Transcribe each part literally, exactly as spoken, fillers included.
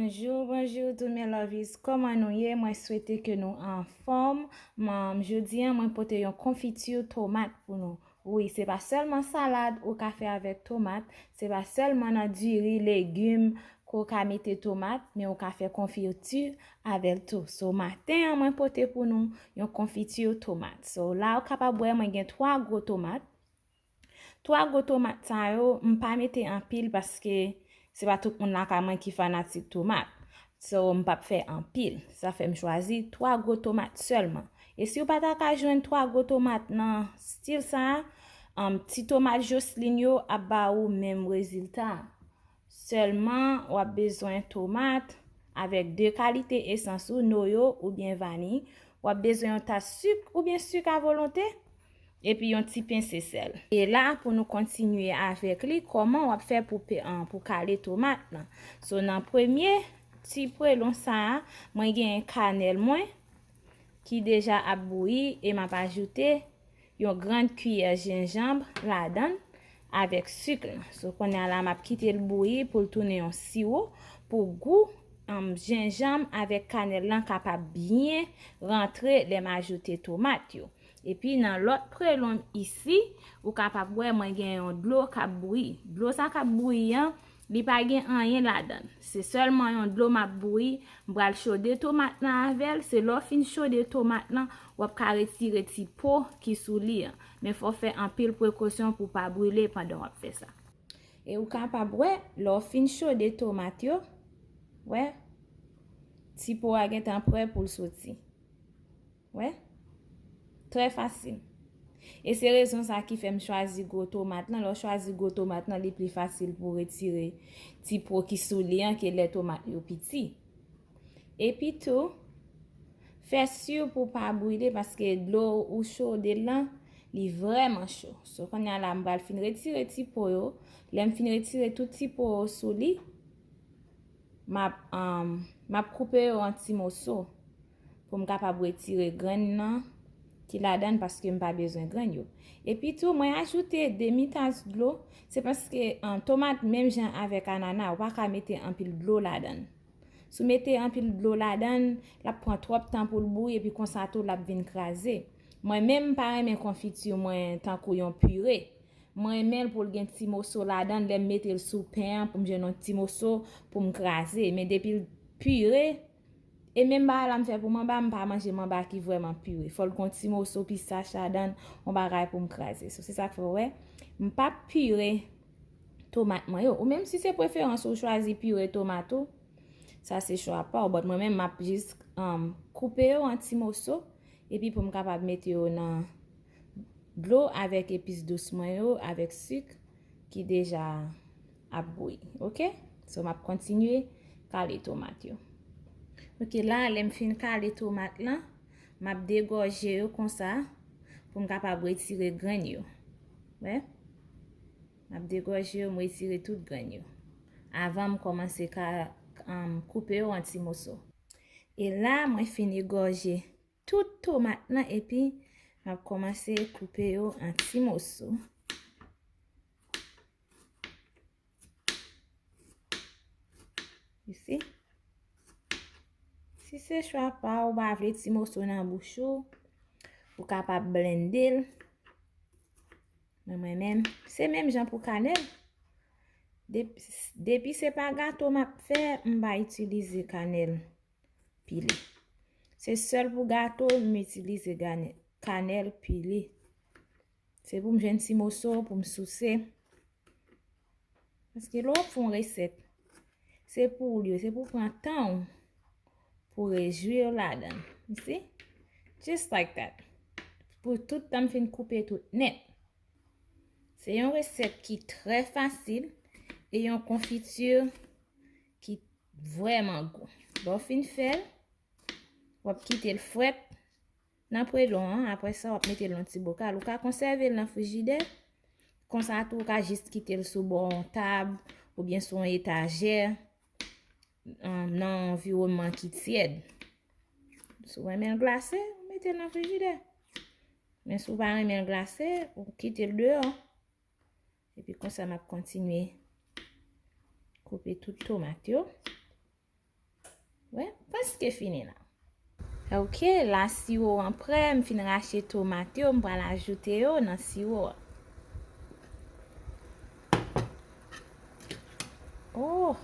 Bonjou, bonjou tout mes lovies, kòman nou ye? Mwen swete ke nou anfòm. Mwen, jodi a, mwen pote yon konfiti tomat pou nou. Wi, se pa sèlman salad ou ka fè avèk tomat, se pa sèlman nan diri, legim ke w ka mete tomat, men ou ka fè konfiti avè l tou. So, maten an, mwen pote pou nou yon konfiti tomat. So, la ou kapab wè mwen gen twa gwo tomat. Twa gwo tomat sa yo, m pa mete anpil paske se pa tout moun lakay mwen ki fanatik tomat. So, m p ap fè anpil. Sa fè m chwazi twa gwo tomat sèlman. E si w pa ta ka jwenn twa gwo tomat nan stil sa a, um, ti tomat Jocelyn yo ap ba ou menm rezilta a. Sèlman, w ap bezwen tomat avèk de kalite esans ou, noyo oubyen vaniy. W ap bezwen yon tas sik oubyen sik a volonte, epi yon ti pense sèl. E la, pou nou kontinye avèk li, kòman w ap fè pou pe-, an, pou kale tomat lan? So, nan premye ti pwelon sa a, mwen gen kanèl mwen ki deja ap bouyi e m ap ajoute yon grann kiyè jenjanm ladan l avèk sik lan. So, kounye a la, m ap kite l bouyi pou l tounen yon siwo pou gou, um, jenjanm avèk kanèl lan kapab byen rantre lè m ajoute tomat yo. Epi nan lòt pwelon isi, ou kapab wè mwen gen yon dlo k ap bouyi. Dlo sa k ap bouyi an, li pa gen anyen ladan l. Se sèlman yon dlo m ap bouyi, m pral chode tomat lan avè l. Se lè w fin chode tomat lan, w ap ka retire ti po ki sou li an. Men fò w fè anpil prekosyon pou w pa brile pandan w ap fè sa. E ou kapab wè, lè w fin chode tomat yo, wè, ti po a gentan prè pou l soti. Wè? Trè fasil. E se rezon sa ki fè m chwazi gwo tomat lan. Lè w chwazi gwo tomat lan, li pli fasil pou w retire ti po ki sou li an ke lè tomat yo piti. Epi tou, fè si pou w pa brile paske dlo ou chode l lan, li vrèman cho. So, kounye a la, m pral fin retire ti po yo. Lè m fin retire tout ti po yo sou li, m ap, um, m ap koupe yo an ti moso pou m kapab retire grenn nan ki ladan l paske m pa bezwen grenn yo. Epi tou, mwen ajoute demi tas dlo. Se paske, um, tomat, menm jan avèk anana, ou pa ka mete anpil dlo ladan l. Si w mete anpil dlo ladan l, l ap pran twòp tan pou l bouyi, epi konsa tou, l ap vin kraze. Mwen menm, m pa renmen konfiti mwen tankou yon pire. Mwen renmen l pou l gen ti moso ladan l, lè m mete l sou pen an, pou m jwenn yon ti moso pou m kraze. Men depi l pire, e menm bagay la m fè pou manba, m pa manje manba ki vrèman pire. Fò l gen yon ti moso pistach ladan l, yon bagay pou m kraze. So, se sa k fè w wè, m p ap pire tomat mwen yo. Ou menm si se preferans ou chwazi pire tomat ou, sa se chwa pa w. But mwen menm, m ap jis, um, koupe yo an ti moso, epi pou m kapab mete yo nan dlo avèk epis dous mwen yo, avèk sik ki deja ap bouyi. Oke? So, m ap kontinye kale tomat yo. Oke, la, lè m fin kale tomat lan, m ap degòje yo konsa pou m kapab retire grenn yo. Wè? M ap degòje yo, m retire tout grenn yo. Avan m kòmanse ka, um, koupe yo an ti moso. E la, mwen fin egòje tout tomat lan epi m ap kòmanse koupe yo an ti moso. You see? Si se chwa pa w, ou pa vle ti moso nan bouch ou, ou kapab blende l. Men mwen menm, se menm jan pou kanèl. Dep-, depi se pa gato m ap fè, m pa itilize kanèl pile. Se sèl pou gato m itilize gane-, kanèl pile. Se pou m jwenn ti moso pou m souse. Paske lè w ap fè yon resèt, se pou ou l ye, se pou w pran tan w pou w rejwi w ladan l. You see? Just like that. Pou tout tan m fin koupe tout nèt. Se yon resèt ki trè fasil e yon konfiti ki vrèman gou. Lè w fin fè l, w ap kite l frèt nan pwelon an. Apre sa, w ap mete l nan ti bokal. Ou ka konsève l nan frijidè. Konsa tou, ou ka jis kite l sou bò yon tab oubyen sou yon etajè, um, nan yon anviwònman ki tyèd. Si w renmen l glase, ou mete l nan frijidè. Men si w pa renmen l glase, ou kite l deyò. Epi konsa, m ap kontinye koupe tout tomat yo. Wè, prèske fini la. Ok, la siwo an prè, m fin rache tomat yo, m pral ajoute yo nan siwo a. Oh,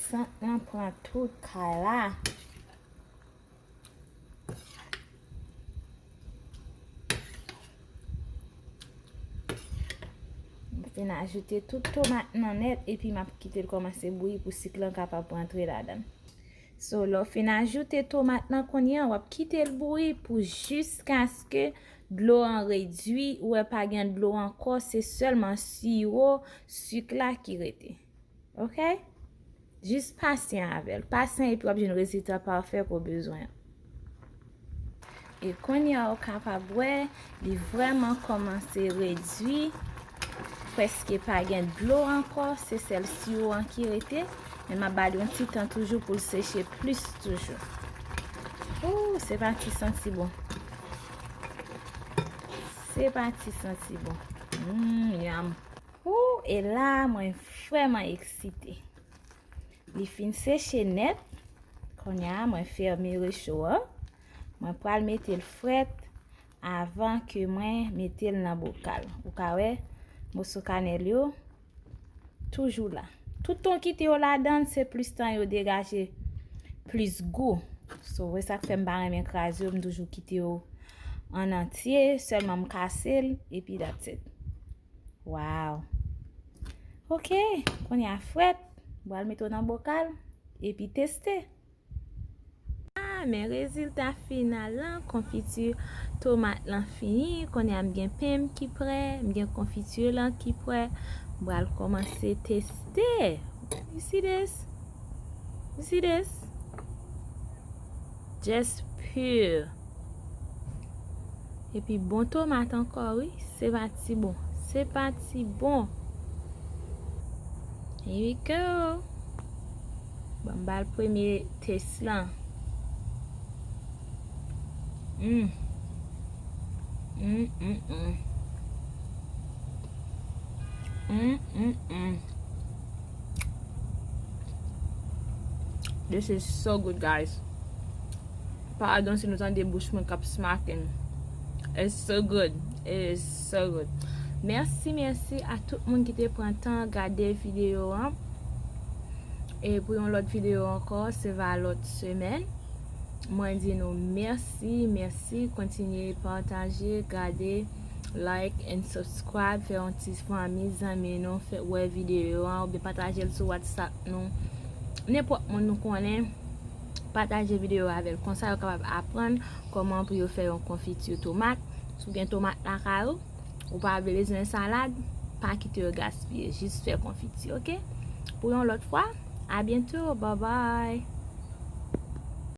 sant lan pran tout kay la. M fin ajoute tout tomat nan nèt epi m ap kite l kòmanse bouyi pou sik lan kapab rantre ladan l. So, lè w fin ajoute tomat lan kounye a, w ap kite l bouyi pou jiskaske dlo an redui, ou wè pa gen dlo ankò, se sèlman siwo, sik la ki rete. Ok? Jis pasyan avè l. Pasyan epi w ap jwenn rezilta pafè ke w bezwen an. E kounye a, w kapab wè, li vrèman kòmanse redui. Prèske pa gen dlo ankò, se sèl siwo an ki rete. Men m ap ba l yon ti tan toujou pou l seche plis toujou. Ooh, se pa ti santi bon. Se pa ti santi bon. Mm, yam. Ooh, e la, mwen vrèman eksite. Li fin seche nèt. Kounye a, mwen fèmen recho an. Mwen pral mete l frèt avan ke mwen mete l nan bokal. Ou ka wè, moso kanèl yo toujou la. Tout tan w kite yo ladan l, se plis tan yo degaje plis gou. So, wè sa k fè m pa renmen kraze yo, m toujou kite yo an antye, sèlman m kase l, epi that's it. Wow. Ok, kounye a frèt, m pral mete yo nan bokal, epi teste. Ah, men rezilta final lan, konfiti tomat lan fini. Kounye a m gen pen m ki prè, m gen konfiti lan ki prè. M pral kòmanse teste. You see this? You see this? Just pure. Epi bon tomat ankò, wi. Se pa ti bon. Se pa ti bon. Here we go. Bon, m ba l premye test lan. Mm. Mm, mm, mm. Mm, mm, mm. This is so good, guys. Padon si nou tande bouch mwen k ap smacking. It's so good. It is so good. Mèsi, mèsi a tout moun ki te pran tan gade videyo an. E pou yon lòt videyo ankò, se va lòt semèn. Mwen di nou mèsi, mèsi. Kontinye pataje, gade, like and subscribe. Fè yon ti fanmi, zanmi nou, fè wè videyo an, oubyen pataje l sou WhatsApp nou. Nenpòt moun nou konnen, pataje videyo avè l. Konsa, yo kapab aprann kòman pou yo fè yon konfiti tomat. Si w gen tomat lakay ou, ou pa bezwen salad, pa kite yo gaspiye. Jis fè konfiti, ok? Pou yon lòt fwa, a byento. Bye bye.